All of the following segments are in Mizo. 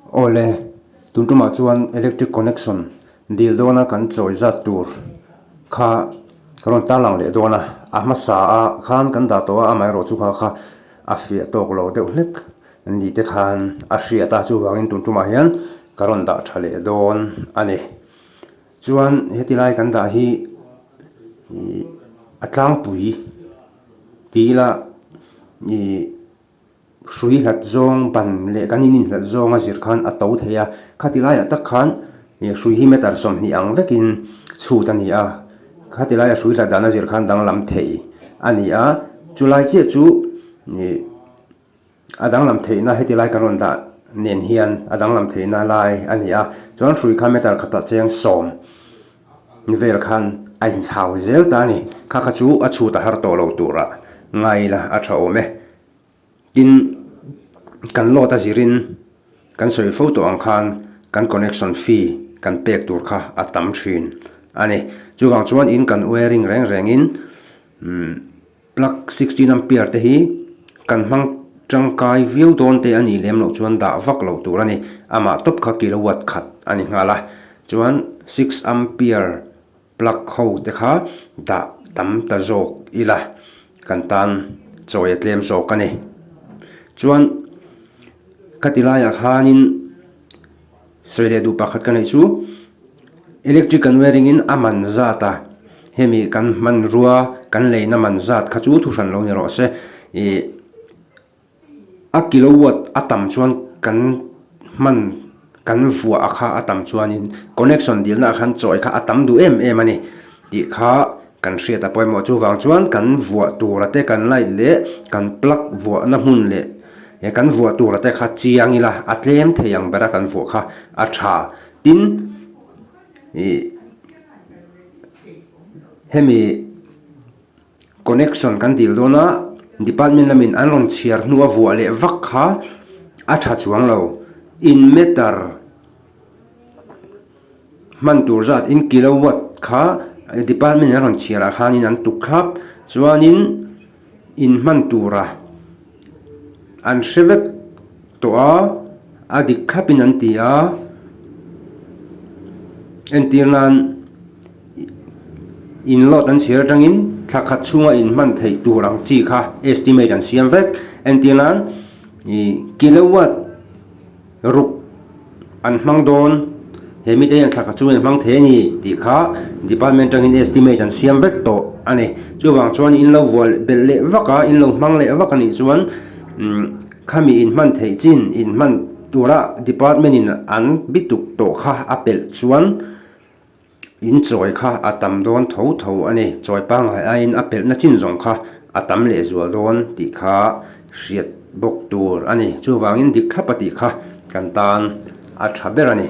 Awle, tun tumah chuan electric connection dil dawna kan chawi zat tur kha ka rawn tarlang leh dawn a, a hmasa a khan kan dah tawh a, amaherawh chu kha kha a fiah tawk lo deuh hlek ni te khan a hriat a, chuvangin tun tumah hian ka rawn dah tha leh dawn a ni. Chuan heti lai kan dah hi ih a tlangpui ti ila ih. Hrui hlat zawng ban leh kan in inhlat zawnga zir khan a to thei a, khati laiah tak khan ih hrui hi meter 20 ang vekin chhut a ni a, khati laia hrui hlat dana zir khan danglam thei a ni a, chulai chiah chu ih a danglam theihna heti lai kan rawn dah nen hian a danglam theihna lai a ni a, chuan hrui kha meter khatah cheng sawm vel khan a inthlau zel ta a ni, kha kha chu a chhut a har tawh lo turah ngai la a tha awm e. Tin, kan load a zirin kan sawi fo tawh ang khan kan connection fee kan pek tur kha a tam thin a ni. Chuvang chuan in kan wiring reng rengin umm plug 16 ampere te hi kan hmang tangkai viau dawn te a nih lem loh chuan dah vak loh tur a ni. Amah tawp kha kilowatt khat a ni nghal a, chuan six ampere Plug ho te kha dah tam ta zawk ila kan tan chawi a tlem zawk a ni. Chuan ka ti laiah khanin sawi leh duh pakhat ka neih chu electric kan wearing in a man zat a hemi kan hmanrua kan leina man zat kha chu thu hran lo ni rawh se ih. A kilowatt a tam chuan kan hman kan vuah a kha a tam chuanin connection dilna ah khan chawi kha a tam duh em em a ni tih kha kan hriat a pawimawh. Chuvang chuan kan vuah tura te kan light leh kan plug vuahna hmun leh he kan vuah tura te kha chiang ila a tlem thei ang bera kan vuah kha a tha. Tin, ih hemi. Connection kan dil dawn a, department lamin an rawn chhiar hnua vuah leh vak kha a tha chuang lo. In meter hman tur zat in kilowatt kha department in an rawn chhiar ah khanin an tuk thlap chuanin in hman tura an hre vek tawh a, a dik thlapin an ti a, entir nan. In load an chhiar atangin thla khat chhunga in hman theih tur ang chi kha estimate an siam vek. Entir nan ih kilowatt ruk an hmang dawn he mite hian thla khat chhungin an hmang thei a ni tih kha department atangin estimate an siam vek tawh a ni. Chuvang chuan in lo vuah belh leh vak a in lo hmang leh vak a nih chuan umm khami in hman theih chin in hman tura department in an bituk tawh kha a pelh chuan. In chawi kha a tam dawn tho tho a ni. Chawi pangngai aiin a pelhna chin zawng kha a tam lehzual dawn tih kha hriat bawk tur a ni. Chuvangin dik thlap a tih kha kan tan a tha ber a ni.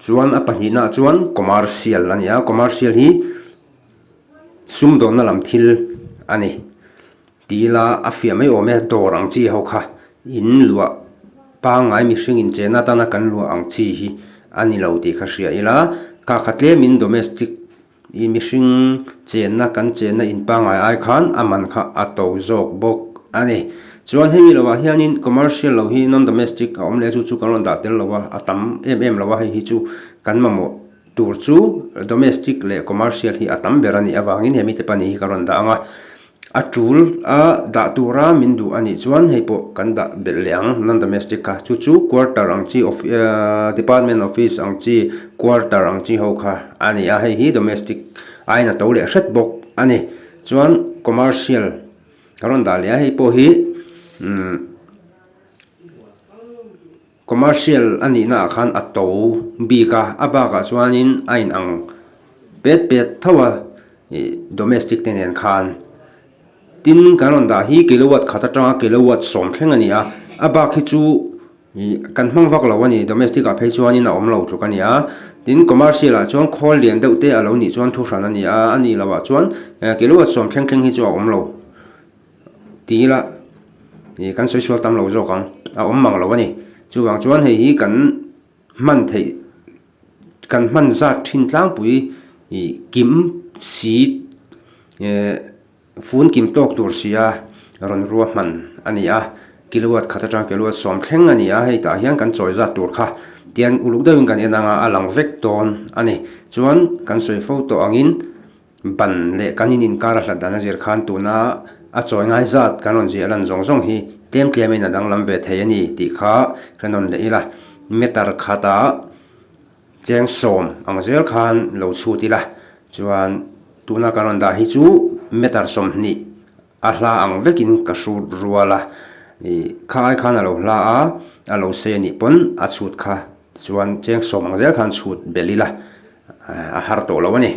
Chuan a pahnihnaah chuan commercial a ni a, commercial hi sumdawnna lam thil a ni. Ti ila a fiah mai awm e, dawr ang chi ho kha in luah pangngai mihring inchena atana kan luah ang chi hi a ni lo tih kha hria ila, kha kha tlemin domestic i mihring chenna kan chenna in pangngai ai khan a man kha a to zawk bawk a ni. Chuan hemi lovah hianin commercial lo hi non domestic a awm leh a chu chu kan rawn dah tel lo a, a tam em em lo a hei hi chu kan mamawh tur chu domestic leh commercial hi a tam ber a nih avangin hemi te pahnih hi ka rawn dah ang a. A tul a dah tura min duh a nih chuan hei pawh kan dah belh leh ang non domestic kha chu chu quarter ang chi department office ang chi quarter ang chi ho kha a ni a hei hi domestic aiin a to leh hret bawk a ni chuan commercial ka rawn dah leh a hei pawh hi umm. Commercial a nihna ah khan a to bik a, a bakah chuanin a inang pet pet tho a ih domestic te nen khan. Tin kan rawn dah hi kilowatt khat atanga kilowatt sawm thleng a ni a, a bak hi chu ih kan hmang vak lo a ni domestic ah phei chuanin a awm lo tluk a ni a. Tin commercial ah chuan khawl lian deuh te a lo nih chuan thuhran a ni a, a nih loh ah chuan kilowatt sawm thleng thleng hi chu a awm lo. Ti ila ih kan sawi sual tam lo zawk ang a awm mang lo a ni chuvang chuan hei hi kan hman theih kan hman zat thin tlangpui ih kim si eh fun kim tawk tur sia rawn ruahman a ni a kilowatt khat atang kilowatt sawm thleng a ni a hei tah hian kan chawi zat tur kha tiang uluk deuhin kan en anga a lang vek dawn a ni chuan kan sawi fo tawh angin. Ban leh kan in inkar a hlat dan a zir khan tuna a chawi ngai zat kan rawn ziah lan zawng zawng hi tlem tlemin a danglam ve thei a ni tih kha hre nawn leh ila. Meter khatah cheng sawm ang zel khan lo chhut ila chuan tuna kan rawn dah hi chu meter 20 a hla ang vekin ka hrut rual a, ih kha ai khan a lo hla a, a lo sei a nih pawn a chhut kha tichuan cheng sawm ang zel khan chhut belh ila a har tawh lo a ni.